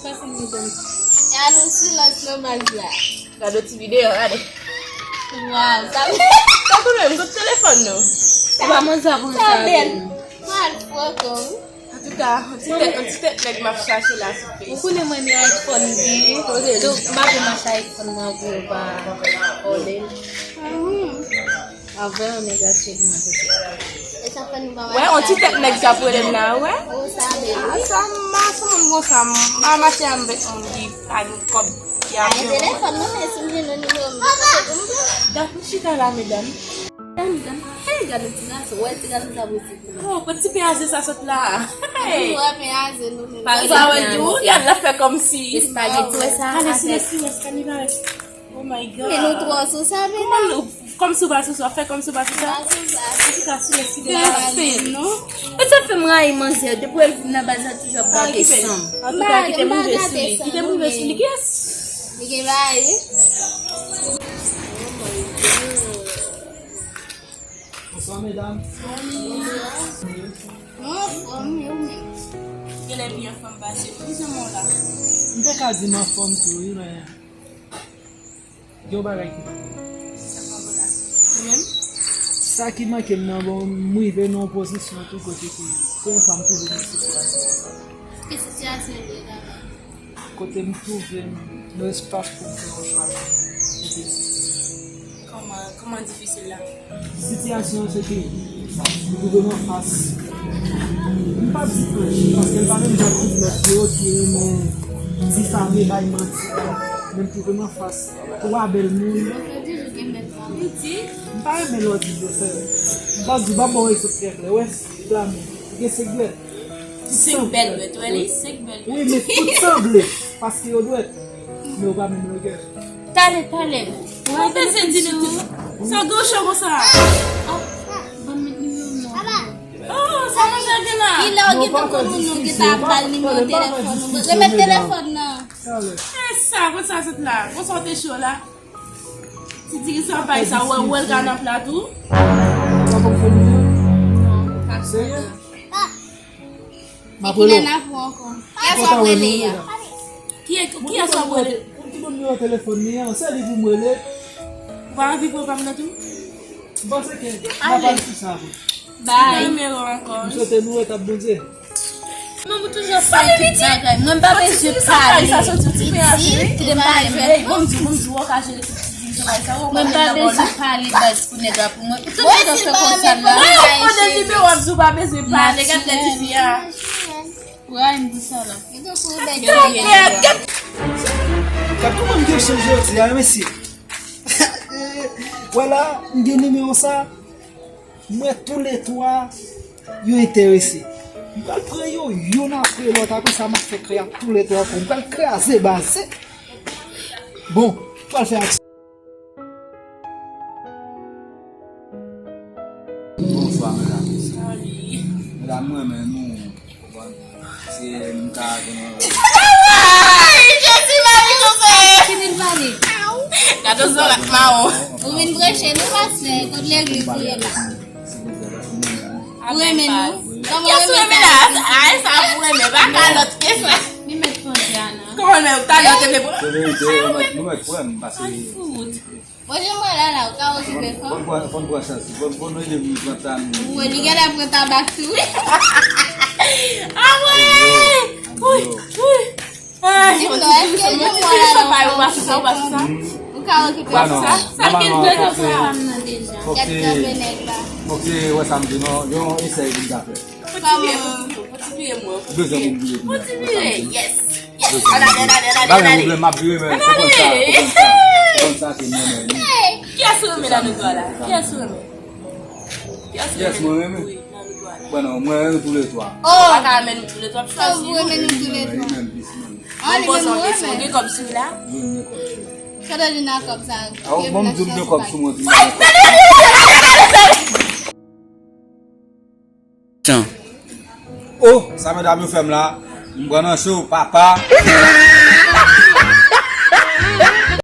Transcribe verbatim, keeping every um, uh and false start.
Pase m dedan. E a nou silans nan baz la. Gade ti videyo, gade. Waw, sa bèl. Sa konnen, m kot telefòn nou. Ou pa mwen sa pou sa bèl. Mal fò kon. Antouka, yon ti tèt, yon ti tèt nèg m ap chache la sou Facebook. Ou konnen mwen renmen iPhone byen. Donk, m ap mache iPhone mwen pou yo pa vòlè l. Avè yon nèg aktyèlman kote. E sa fè nou pa mache. Wè, yon ti tèt nèg sa pou rele m la, wè. Oh, sa bèl. Ah, sa m pa sou moun konsa, m pa mache avèk moun ki pa gen kòb, ki ap. Ay, telefòn nan, men si m jwenn yon nimewo m. Dat m chita la, medam. Medam, medam. Hey, gade ti gason, wè ti gason sa pou ti. Oh, pou ti pyaze sa sot la. Hey. Nou wè pyaze nou menm. Ou pa wè l tou, y ap la fè kòmsi. Espageti, wè sa. Ale, silans, silans, kanibal. Oh my God. Men nou twò sou sa, medam. Kòmsi w pa sou sa, fè kòmsi w pa sou sa. Antouka, silans, silans, pa fè non. E sa fè m rayi manzè, depi w vin nan baz la toujou ap brake san m. Antouka, kite m rive sou li, kite m rive sou li, yes. Li gen bagay, wi. Oh my God. Bonswa, medam. Mwen anfòm, wi, ou menm? Genlè pi anfòm pase m, wi, zanmi w la. M te ka di m anfòm tou, wi, men gen yon bagay ki manke m. Ou menm? Sa ki manke m nan, bon, m rive nan yon pozisyon tou kote ke premye fwa m twouve m nan sitiyasyon sa. Ki sitiyasyon w ye la? Kote m twouve m, nan espas pou m fè yon chwa. Kòman, kòman difisil la? Sitiyasyon an se ke m twouve m anfas. M p ap di anyen, paske l pa menm jan ak tout lòt yo ki renmen difame, bay manti. Men m twouve m anfas twa bèl moun. M pa renmen lè w di yo, sè. M p ap di, ban m ba w egzanp trè klè. Wè, la menm. Gen senk bèl. Senk bèl bèt, wè li, senk bèl bèt. Wi, men tout sanble, paske yo dwèt, men yo pa menm longè. Talè, talè. Ou pa bezwen di nou tout. Sa gwo cho konsa. Oh, ban m met nimewo m non. Oh, sa manzè gen la. Ki lè w gentan konn moun nou gentan ap ba l nimewo telefòn nou? Remèt telefòn nan. E sa, konsa sot la. Konsa w te cho la. Ti diri sa bay sa, wè, wè l ka nan pla tou. Sa konn fè nou? Non, pa serye? M ap rele w. Kiyès w ap rele a? Ki, kiyès w ap rele? Moun ki ban m nimewo telefòn li an, se li pou m rele. Ou pa anvi pran pa m nan tou? M panse ke m ap al sou sa vre. Bay. Nimewo ankò. M swete nou wè tap Bondye. Mwen, m toujou fè tout bagay. Mwen, m pa bezwen pale. Li di, kite m pale, men. Bon, m di, bon, m di, w ka jere tout ti diri sa bay sa. Mwen, m pa bezwen pale baz pou nèg la pou mwen. Tout nèg ap fè konsa la. Mwen, yo mande nimewo, w ap di w pa bezwen pale. Gad lè tifi a. Ray m pou sa la. Gad kòman m gen chans jodi a, mesye. Wè la, m gen nimewo sa. M wè toulètwa yo enterese. M pral pran yo youn apre lòt. Apre sa, m ap fè krè ak toulètwa ankò. M pral kraze baz. Bon, m pral fè aksyon. Bonswa, medam. Medam, mwen renmen nou. Konprann? Se m ka gen yon. Ay, Jezi, mari, konsa. Fini l pale. Gade zòrèt mawon. Ou vin preche nou, pastè, kot legliz ou ye la? Ou renmen nou? Kòman w renmen sa? Ay, sa pou renmen, pa kalòt ke sa. Li met panze a nan. Kòman w renmen? Talè w te vle pou. Se verite, nou mèt, nou mèt pran m, paske. Bon, jan mwen la la, ou ka okipe fanm. Fò n pran, fò n pran chans. Fò, fò n ede pou nou pran tan nou. Wi, li genlè pran tabak tou, wi. Ah, wi! Wi, wi. Ay, di m non, èske jan mwen la la, ou ka okipe fanm? Ou ka okipe fanm? Sa gen de tan sa. Fòk se, fòk se, wè sa m di non, yon esèy pou m ta fè. Fò ti vire, fò ti vire mwen. Bezwen pou m vire pou mwen. Fò ti vire, yes. Yes. Ann ale, ann ale, ann ale, ann ale. Pa gen pwoblèm, m ap vire, men se konn sa, se konn sa, se konn sa ke mwen menm. Kiyès ou renmen nan nou twa la? Kiyès ou renmen? Kiyès ou renmen? Kiyès mwen renmen? Wi, nan nou twa la. Bon, non, mwen renmen toulètwa. Oh! Ou pa ka renmen nou toulètwa, ap chwazi. Ou renmen nou toulètwa. Li menm plis menm. Bon, bon, sa w gen, sa w gen kòb sou la? Wi, m gen kòb sou mwen. Sa w gen nan kòb sa? Ah, bon, m di w m gen kòb sou mwen. Tan. Oh, sa medam yo fè m la, m pran nan cho, papa.